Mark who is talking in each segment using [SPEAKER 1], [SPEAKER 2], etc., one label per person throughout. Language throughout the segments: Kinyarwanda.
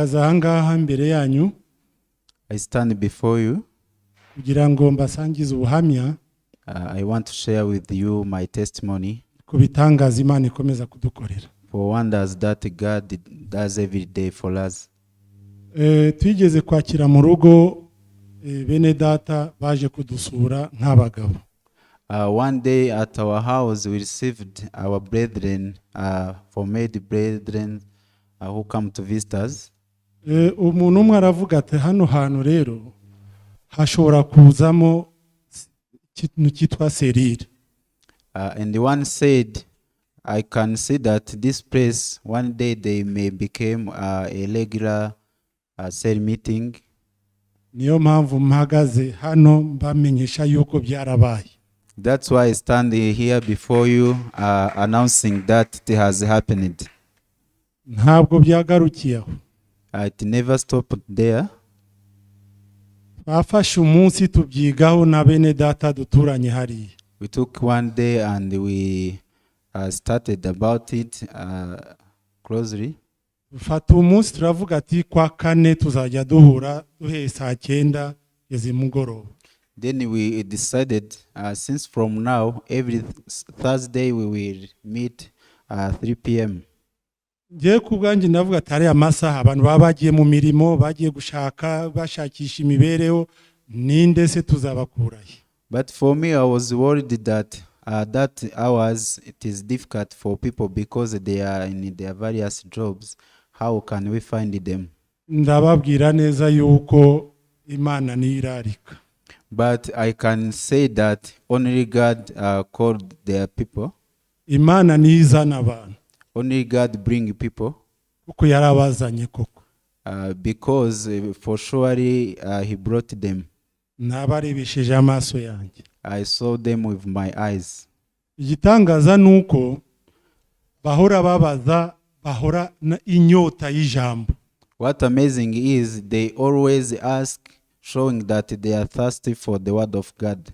[SPEAKER 1] Mpagaze ahangaha imbere yanyu
[SPEAKER 2] I stand before you.
[SPEAKER 1] Kugira ngo mbasangize ubuhamya
[SPEAKER 2] I want to share with you my testimony
[SPEAKER 1] ku bitangaza Imana ikomeza kudukorera.
[SPEAKER 2] For wonders that God does every day for us.
[SPEAKER 1] Twigeze kwakira mu rugo bene data baje kudusura nk'abagabo.
[SPEAKER 2] One day at our house, we received our brethren, formed brethren who come to visit us.
[SPEAKER 1] Umuntu umwe aravuga ati hano hantu rero hashobora kuzamo ikintu cyitwa cellule.
[SPEAKER 2] And the one said, "I can see that this place, one day they may become a regular cell meeting."
[SPEAKER 1] Niyo mpamvu mpagaze hano mbamenyesha yuko byarabaye.
[SPEAKER 2] That's why I stand here before you announcing that it has happened.
[SPEAKER 1] Ntabwo byagarukiye aho.
[SPEAKER 2] It never stopped there.
[SPEAKER 1] Twafashe umunsi tubyigaho na bene data duturanye hariya.
[SPEAKER 2] We took one day and we started about it closely.
[SPEAKER 1] Dufata umunsi turavuga ati kwa kane tuzajya duhura duheye saa cyenda kugeza imugoroba.
[SPEAKER 2] Then we decided since from now, every Thursday we will meet 3 p.m.
[SPEAKER 1] Ngewe ku bwanjye ndavuga ati ariya masaha abantu baba bagiye mu mirimo bagiye gushaka bashakisha imibereho ninde se tuzabakurahe?
[SPEAKER 2] But for me, I was worried that that hours it is difficult for people because they are in their various jobs. How can we find them?
[SPEAKER 1] Ndababwira neza yuko Imana niyo irarika.
[SPEAKER 2] But I can say that only God called their people.
[SPEAKER 1] Imana niyo izana abantu.
[SPEAKER 2] Only God bring people.
[SPEAKER 1] Kuko yarabazanye koko.
[SPEAKER 2] Because for surely He brought them.
[SPEAKER 1] Nabarebesheje amaso yanjye.
[SPEAKER 2] I saw them with my eyes.
[SPEAKER 1] Igitangaza ni uko bahora babaza bahora na inyota y'ijambo.
[SPEAKER 2] What amazing is they always ask, showing that they are thirsty for the word of God.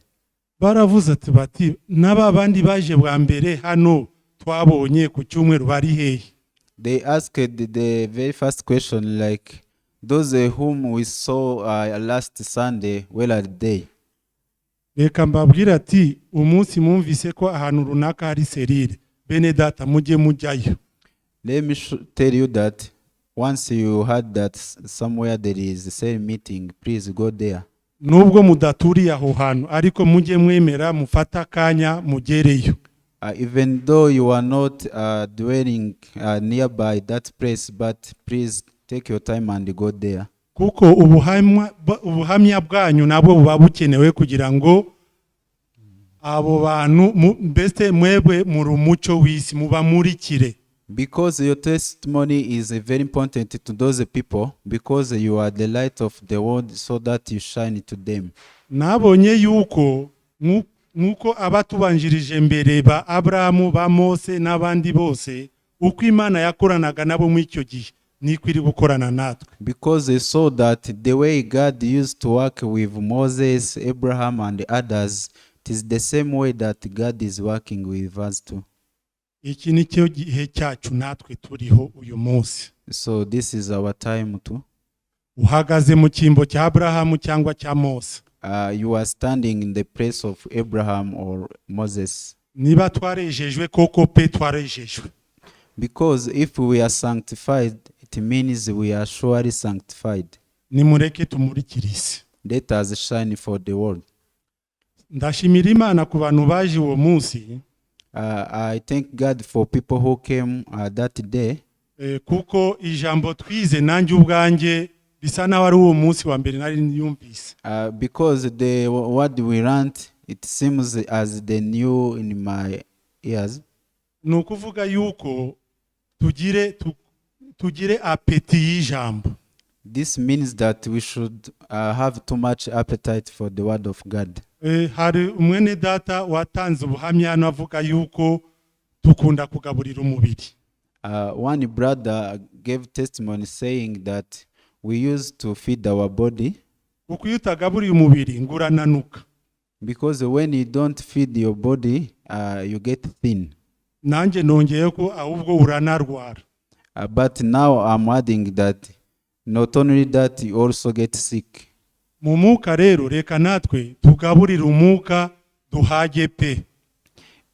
[SPEAKER 1] Baravuze ati bati n'aba bandi baje bwa mbere hano twabonye ku cyumweru bari hehe?
[SPEAKER 2] They asked the very first question, like, "Those whom we saw last Sunday, where are they?"
[SPEAKER 1] Reka mbabwire ati umunsi mwumvise ko ahantu runaka hari cellule bene data mujye mujyayo.
[SPEAKER 2] Let me tell you that once you heard that somewhere there is a cell meeting, please go there.
[SPEAKER 1] Nubwo mudaturiye aho hantu ariko mujye mwemera mufate akanya mugereyo.
[SPEAKER 2] Even though you are not dwelling nearby that place, but please take your time and go there.
[SPEAKER 1] Kuko ubuhamya bwanyu nabwo buba bukenewe kugira ngo abo bantu mbese mwebwe muri umucyo w'isi mubamurikire.
[SPEAKER 2] Because your testimony is very important to those people, because you are the light of the world, so that you shine to them.
[SPEAKER 1] Nabonye yuko nk'uko abatubanjirije mbere ba Aburahamu ba Mose n'abandi bose uko Imana yakoranaga nabo muri icyo gihe niko iri gukorana natwe.
[SPEAKER 2] Because they saw that the way God used to work with Moses, Abraham, and others, it is the same way that God is working with us too.
[SPEAKER 1] Iki ni cyo gihe cyacu natwe turiho uyu munsi.
[SPEAKER 2] So this is our time too.
[SPEAKER 1] Uhagaze mu cyimbo cya Aburahamu cyangwa cya Mose.
[SPEAKER 2] You are standing in the place of Abraham or Moses.
[SPEAKER 1] Niba twarejejwe koko pe twarejejwe.
[SPEAKER 2] Because if we are sanctified, it means we are surely sanctified.
[SPEAKER 1] Nimureke tumurikire isi.
[SPEAKER 2] Let us shine for the world.
[SPEAKER 1] Ndashimira Imana ku bantu baje uwo munsi.
[SPEAKER 2] I thank God for people who came that day
[SPEAKER 1] kuko ijambo twize nanjye ubwanjye bisa n'aho ari uwo munsi wa mbere nari yumvise.
[SPEAKER 2] Because the word we learned, it seems as the new in my ears.
[SPEAKER 1] Ni ukuvuga yuko tugire appétit y'ijambo.
[SPEAKER 2] This means that we should have too much appetite for the word of God.
[SPEAKER 1] Hari umwene data watanze ubuhamya hano avuga yuko dukunda kugaburira umubiri.
[SPEAKER 2] One brother gave testimony saying that we used to feed our body
[SPEAKER 1] kuko iyo utagaburiye umubiri ngo urananuka.
[SPEAKER 2] Because when you don't feed your body, you get thin.
[SPEAKER 1] Nanjye nongeye ko ahubwo uranarwara.
[SPEAKER 2] But now I'm adding that Not only that, you also get sick.
[SPEAKER 1] Mu mwuka rero, reka natwe tugaburire umwuka duhage pe.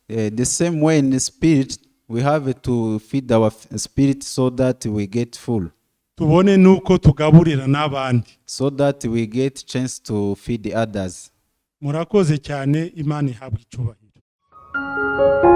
[SPEAKER 2] The same way in the spirit, we have to feed our spirit so that we get full,
[SPEAKER 1] tubone n'uko tugaburira n'abandi,
[SPEAKER 2] so that we get chance to feed others.
[SPEAKER 1] Murakoze cyane, Imana ihabwa icyubahiro.